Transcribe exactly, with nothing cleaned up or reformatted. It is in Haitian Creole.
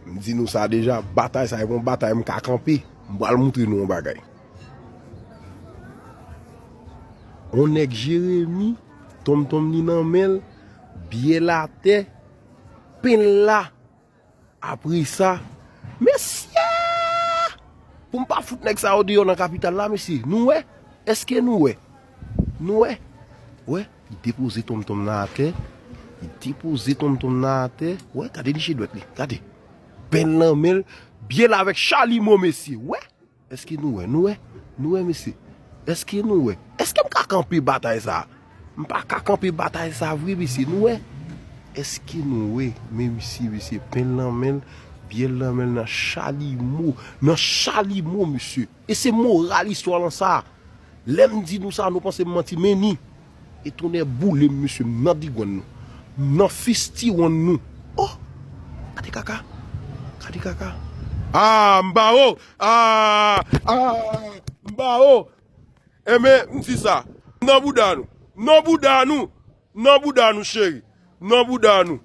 M di nou sa deja, batay sa e pa yon batay m ka kanpe. M pral moutre nou yon bagay. On nèg Jeremi, tonmtonm li nan men l, byè l atè, pen l la. Apre sa, mesye! Pou m pa fout nèg sa yo deyò nan kapital la, mesye. Nou wè? Èske nou wè? Nou wè? Wè, li depoze tonmtonm nan atè. Li depoze tonmtonm nan atè. Wè, gade niche dwèt li. Gade. Pen l nan men l. Byè l avèk chalimo, mesye. Wè? Èske nou wè? Nou wè? Nou wè, mesye? Èske nou wè? Èske m ka kanpe batay sa? M pa ka kanpe batay sa vre, mesye. Nou wè? Èske nou wè? Men misye, mesye, pen l nan men l, byè l nan men l nan chalimo. Nan chalimo, mesye. E se moral istwa lan sa. Lè m di nou sa, nou panse m manti, men ni. E tonnè boule m, mesye, m nan digwann nou. M nan fistiwonn nou. Oh! Gade kaka. Gade kaka. Ah, m ba o. Ah, ah, m ba o. Enben, m di sa. Nan bouda nou. Nan bouda nou. Nan bouda nou, cheri. Nan bouda nou.